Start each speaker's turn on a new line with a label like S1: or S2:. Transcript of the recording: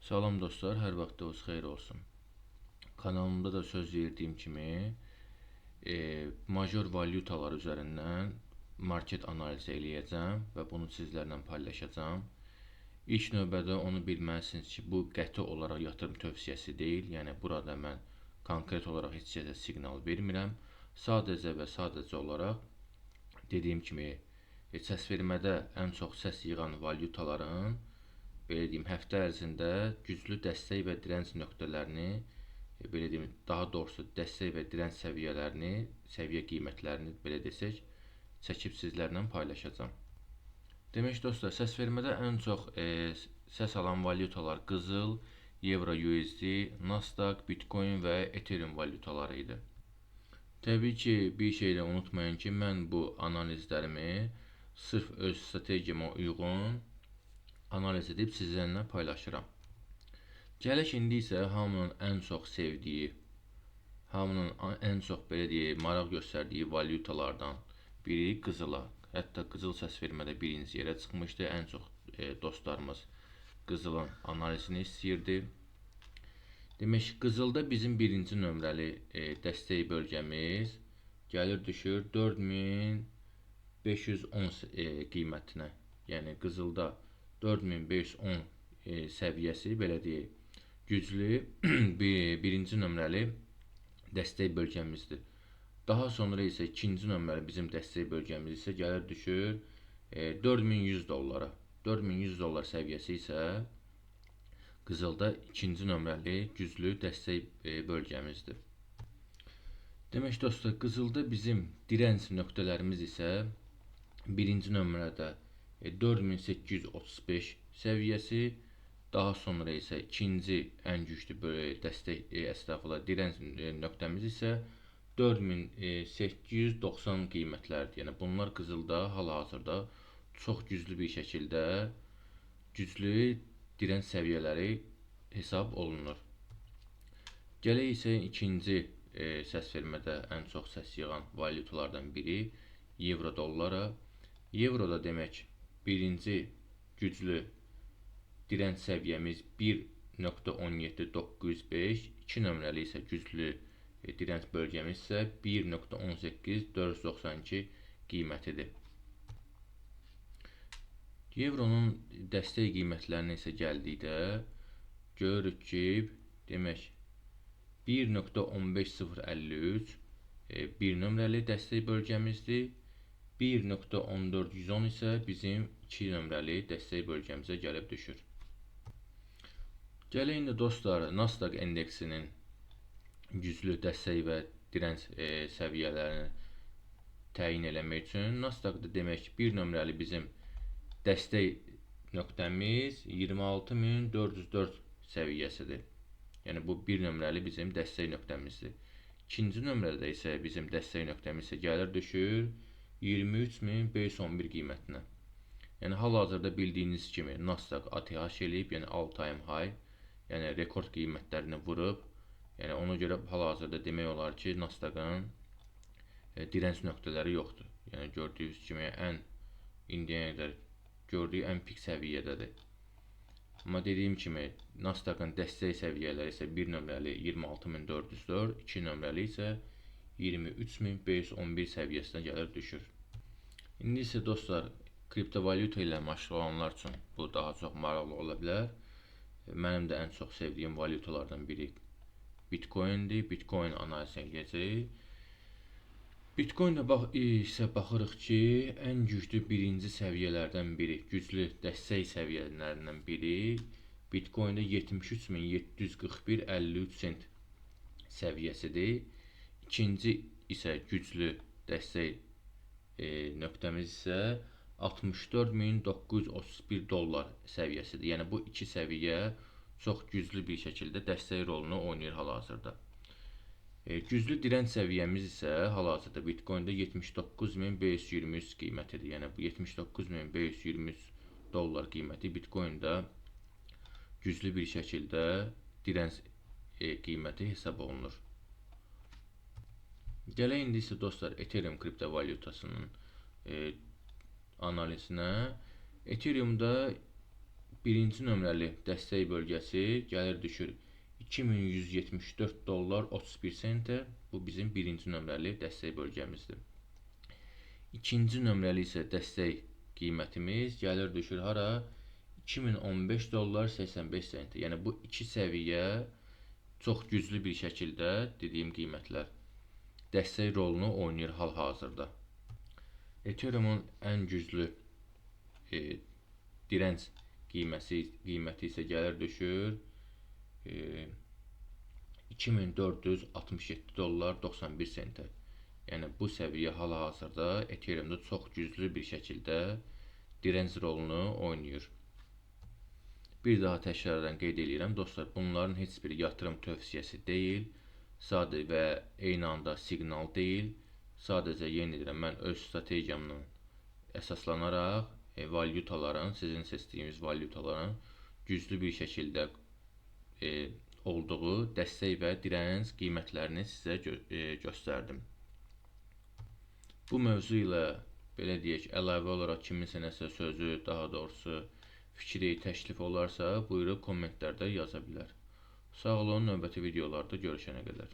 S1: Salam dostlar, hər vaxtınız xeyir olsun. Kanalımda da söz verdiyim kimi major valyutalar üzərindən market analizi eləyəcəm və bunu sizlərlə paylaşacağam. İlk növbədə onu bilməlisiniz ki, bu qəti olaraq yatırım tövsiyəsi deyil. Yəni burada mən konkret olaraq heç kəsə siqnal vermirəm. Sadəcə və sadəcə olaraq dediyim kimi səsvermədə ən çox səs yığan valyutaların belə deyim, həftə ərzində güclü dəstək və dirənc nöqtələrini, belə deyim, daha doğrusu dəstək və dirənc səviyyələrini, səviyyə qiymətlərini belə desək, çəkib sizlərlə paylaşacağam. Demək dostlar, səsvermədə ən çox səs alan valyutalar qızıl, Euro USD, Nasdaq, Bitcoin və Ethereum valyutaları idi. Təbii ki, bir şey də unutmayın ki, mən bu analizlərimi sırf öz strategiyama uyğun analiz edib sizlərlə paylaşıram. Gələk indi isə hamının ən çox sevdiyi, hamının ən çox belə deyək, maraq göstərdiyi valyutalardan biri qızıla. Hətta qızıl səsvermədə birinci yerə çıxmışdı. Ən çox dostlarımız qızılın analizini istəyirdi. Demək, qızılda bizim birinci nömrəli dəstək bölgəmiz gəlir düşür 4510 qiymətinə. Yəni qızılda 4510 səviyyəsi belə deyək, güclü birinci nömrəli dəstək bölgəmizdir. Daha sonra isə ikinci nömrəli bizim dəstək bölgəmiz isə gəlir düşür 4100 dollara. 4100 dollar səviyyəsi isə qızılda ikinci nömrəli güclü dəstək bölgəmizdir. Demək dostlar, qızılda bizim dirənc nöqtələrimiz isə birinci nömrədə 4835 səviyyəsi, daha sonra isə ikinci ən güclü dəstək, əstəğfurullah, dirənc nöqtəmiz isə 4890 qiymətlərdir. Yəni bunlar qızılda hal-hazırda çox güclü bir şəkildə güclü dirənc səviyyələri hesab olunur. Gələk isə ikinci səsvermədə ən çox səs yığan valyutalardan biri Euro dollara. Euroda demək birinci güclü dirənc səviyyəmiz 1.17905, 2 nömrəli isə güclü dirənc bölgəmiz isə 1.18492 qiymətidir. Euronun dəstək qiymətlərinə isə gəldikdə görürük ki, demək 1.15053 bir nömrəli dəstək bölgəmizdir. 1.14110 isə bizim 2 nömrəli dəstək bölgəmizə gəlib düşür. Gələk indi dostlar, Nasdaq endeksinin güclü dəstək və dirənc səviyyələrini təyin eləmək üçün Nasdaqda demək bir nömrəli bizim dəstək nöqtəmiz 26404 səviyyəsidir. Yəni bu bir nömrəli bizim dəstək nöqtəmizdir. İkinci nömrədə isə bizim dəstək nöqtəmiz isə gəlir düşür 23511 qiymətinə. Yəni hal-hazırda bildiyiniz kimi Nasdaq ATH eləyib, yəni all time high, yəni rekord qiymətlərini vurub. Yəni ona görə hal-hazırda demək olar ki, Nasdaqın dirənc nöqtələri yoxdur. Yəni gördüyünüz kimi ən indiyə qədər gördüyü ən pik səviyyədədir. Amma dediyim kimi Nasdaqın dəstək səviyyələri isə 1 nömrəli 26404, 2 nömrəli isə 23511 səviyyəsinə gəlir düşür. İndi isə dostlar, kriptovalyuta ilə məşğul olanlar üçün bu daha çox maraqlı ola bilər. Mənim də ən çox sevdiyim valyutalardan biri Bitcoin'dir. Bitcoin analiz edəcəyik. Bitcoin-də isə baxırıq ki, ən güclü birinci səviyyələrdən biri, güclü dəstək səviyyələrindən biri Bitcoin-də 73741,53 sent səviyyəsidir. İkinci isə güclü dəstək nöqtəmiz isə 64931 dollar səviyyəsidir. Yəni bu iki səviyyə çox güclü bir şəkildə dəstək rolunu oynayır hal-hazırda. Güclü dirənc səviyyəmiz isə hal-hazırda Bitcoin-də 79523 qiymətidir. Yəni bu 79523 dollar qiyməti Bitcoin-də güclü bir şəkildə dirənc qiyməti hesab olunur. Gələk indi isə dostlar Ethereum kriptovalyutasının analizinə. Ethereumda Birinci nömrəli dəstək bölgəsi gəlir düşür 2174 dollar 31 sentə. Bu bizim birinci nömrəli dəstək bölgəmizdir. İkinci nömrəli isə dəstək qiymətimiz gəlir düşür hara? 2015 dollar 85 sentə. Yəni bu iki səviyyə çox güclü bir şəkildə dediyim qiymətlər dəstək rolunu oynayır hal-hazırda. Ethereum-un ən güclü dirənc qiyməti isə gəlir düşür 2467 dollar 91 sentə. Yəni bu səviyyə hal-hazırda Ethereum-da çox güclü bir şəkildə dirənc rolunu oynayır. Bir daha təkrardan qeyd eləyirəm dostlar, bunların heç biri yatırım tövsiyəsi deyil, sadə və eyni anda siqnal deyil. Sadəcə yenə deyirəm, mən öz strategiyamla əsaslanaraq valyutaların, sizin seçdiyiniz valyutaların güclü bir şəkildə olduğu dəstək və dirənc qiymətlərini sizə göstərdim. Bu mövzu ilə belə deyək, əlavə olaraq kiminsə nəsə sözü, daha doğrusu fikri, təklif olarsa, buyurub kommentlərdə yaza bilər. Sağ olun, növbəti videolarda görüşənə qədər.